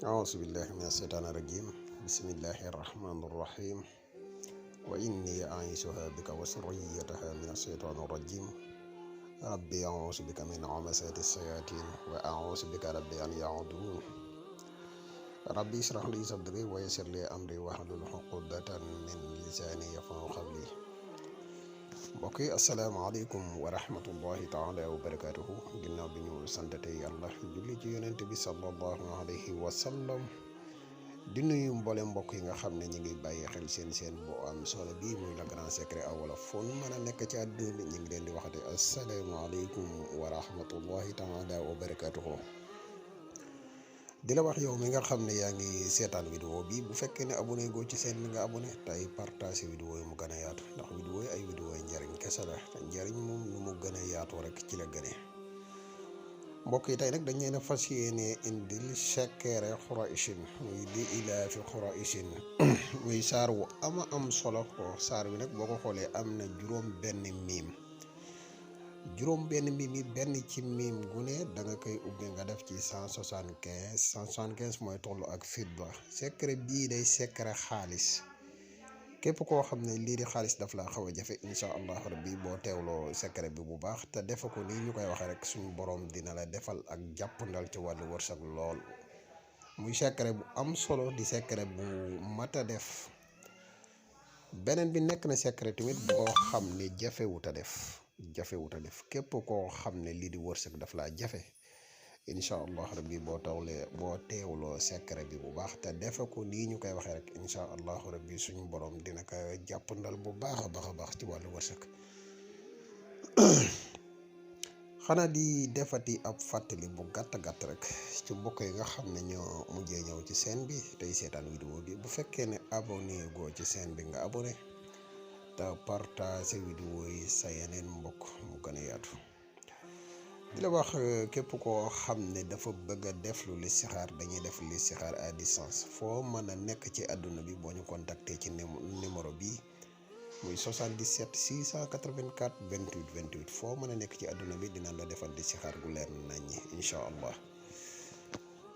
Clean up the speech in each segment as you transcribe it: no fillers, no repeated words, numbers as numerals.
أعوذ بالله من الشيطان الرجيم. بسم الله الرحمن الرحيم. وإني أعيشها بك وسريتها من الشيطان الرجيم. ربي أعوذ بك من همزات الشياطين وأعوذ بك ربي أن يعودون. ربي اشرح لي صدري ويسر لي أمري واحلل عقدة من لساني يفقهوا قولي. mbokk yi asalaamaaleykum wa rahmatullahi taala wa barakaatuhu. ginnaaw bi ñu santate yàlla julli ci yonent bi sallallahu alayhi wa sallam di nuyu mboole mbokk yi nga xam ne ñu ngi bàyyi xel seen bu am solo bi muy le grand secret à wolof fon mën a nekk ci àdduna bi ñu ngi leen di waxate asalaamaaleykum wa rahmatullahi taala wa barakaatuhu. di la wax yow mi nga xam ne yaa ngi seetaan vidéo bi bu fekkee ne abonné goo ci seen bi nga abonné tey partage vidéo yi mu gën a yaatu ndax vidéo yi ay vidéo yi njariñ kese la te njariñ moom nu mu gën a yaatu rek ci la gënee. mbokk yi tey nag dañ leen a fas yéene indil secret Quraysin muy li ilaafi Quraysin muy saar wu ama am solo ko saar bi nag boo ko xoolee am na juróom benn miim yi benn ci miim gu ne da nga koy ubbi nga def ci 175 mooy toll ak fidda. secret bii day secret xaalis képp koo xam ne lii di xaalis daf la xaw a jafe incha allah rabbi boo teewloo secret bi bu baax te defe ko nii ñu koy waxee rek suñu borom dina la defal ak jàppandal ci wàllu wërsëg lool. muy secret bu am solo di secret bu mat a def. beneen bi nekk na secret tamit boo xam ne jafewut a def képp koo xam ne lii di wërsëg daf laa jafe incha allah rabbi boo teewloo secret bi bu baax te defe ko nii ñu koy waxee rek incha allah rabbi suñu borom dina ko jàppandal bu baax a baax ci wàllu wërsëg. xanaa di defati ab fàttali bu gàtt rek ci mbokk yi nga xam ne ñoo mujjee ñëw ci chaîne bi tey seetaan vidéo bi bu fekkee ne abonné goo ci chaîne bi nga abonné te partage vidéo yi sa yeneen mbokk mu gën a yaatu. di la wax képp koo xam ne dafa bëgg a def lu listixaar dañuy def listixaar à distance foo mën a nekk ci àdduna bi boo ñu contacter ci numéro bi muy 77 684 28 28 foo mën a nekk ci àdduna bi dina la defal listixaar gu leer naññi incha allah.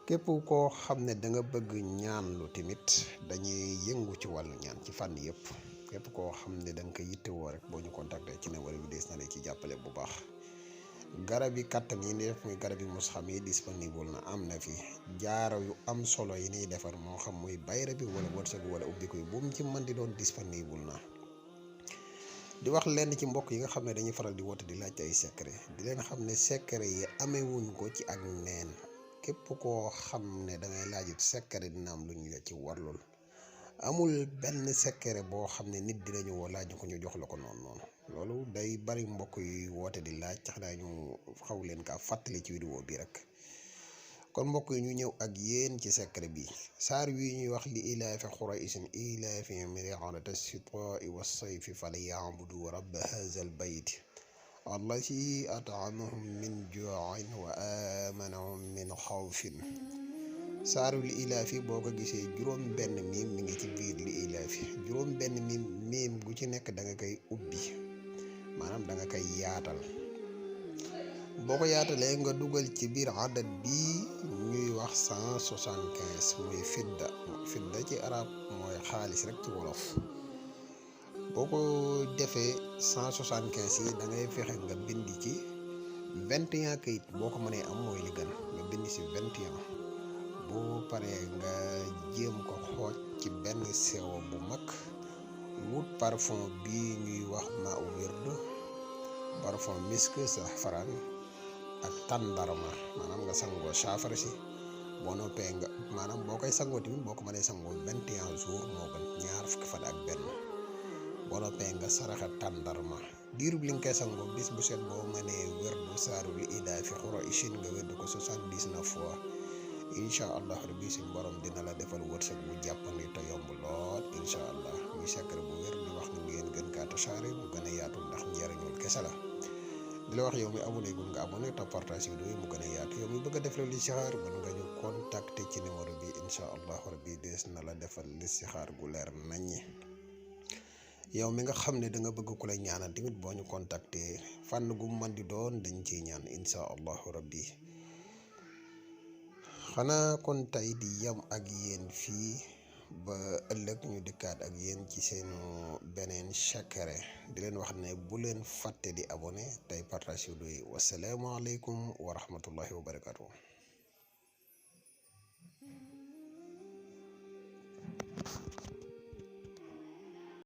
képp koo xam ne da nga bëgg ñaan lu tamit dañuy yëngu ci wàllu ñaan ci fànn yëpp képp koo xam ne da nga ko yittewoo rek boo ñu contacter ci numéro bi des na la ci jàppale bu baax. garab yi kàttan yi ni def muy garab yi mos xam yi disponible na am na fi jaaro yu am solo yi niy defar moo xam muy bayra bi wala wërsëg wala ubbi koy bu mu ci mën di doon disponible na. di wax lenn ci mbokk yi nga xam ne dañuy faral di woote di laaj ay secret di leen xam ne secret yi amewuñ ko ci ak neen képp koo xam ne da ngay laajit secret dina am lu ñu la ci warlul. amul benn secret boo xam ne nit dinañu woo laaj ko ñu jox la ko noonu loolu day bari mbokk yi woote di laaj xanaa ñu xaw leen kaa fàttali ci vidéo bi rek. kon mbokk yi ñu ñëw ak yéen ci secret bi saar wi ñuy wax li ilaafi Quraysin ilaafihim rihlata shitaa'i was-sayfi falya'budu rabba haazal bayt allazi at'amahum min juu'in wa aamanahum min xawfin. saaru li ilaafi boo ko gisee juróom benn miim mi ngi ci biir li ilaafi juróom benn miim gu ci nekk da nga koy ubbi maanaam da nga koy yaatal. boo ko yaatalee nga dugal ci biir adat bi ñuy wax 175 muy fidda ci arab mooy xaalis rek ci wolof. boo ko defee 175 yi da ngay fexe nga bind ci 21 kayit boo ko mënee am mooy li gën nga bind ci 21. boo paree nga jéem ko xooj ci benn sewo bu mag wut parfum bi ñuy wax ma wird parfum misk safaraan ak tàndarma maanaam nga sangoo saafara si boo noppee nga maanaam boo koy sangoo tamit boo ko mënee sangoo 21 jours moo gën ñaar fukki fan ak benn. boo noppee nga saraxa tàndarma diirub li nga koy sangoo bis bu set boo mënee wérdu saaru li ilaafi Quraysin nga wérdu ko 79 fois incha allah rabbi suñ borom dina la defal wërsëg bu jàppandi te yomb lool incha allah. muy secret bu wér di wax ni ngeen gën kaa tasaare mu gën a yaatu ndax njëriñul kese la. di la wax yow mi abonné gul nga abonné te partage vidéo yi mu gën a yaatu yow mi bëgg a def la listixaar mën nga ñu contacter ci numéro bi incha allah rabbi dees na la defal listixaar gu leer naññi. yow mi nga xam ne da nga bëgg ku la ñaanal tamit boo ñu contacter fànn gu mën di doon dañ ciy ñaan incha allah rabbi. xanaa kon tey di yem ak yéen fii ba ëllëg ñu dikkaat ak yéen ci seenu beneen secret di leen wax ne bu leen fàtte di abonné tey partage vidéo yi wasalaamaaleykum wa rahmatullahi wa barakatuh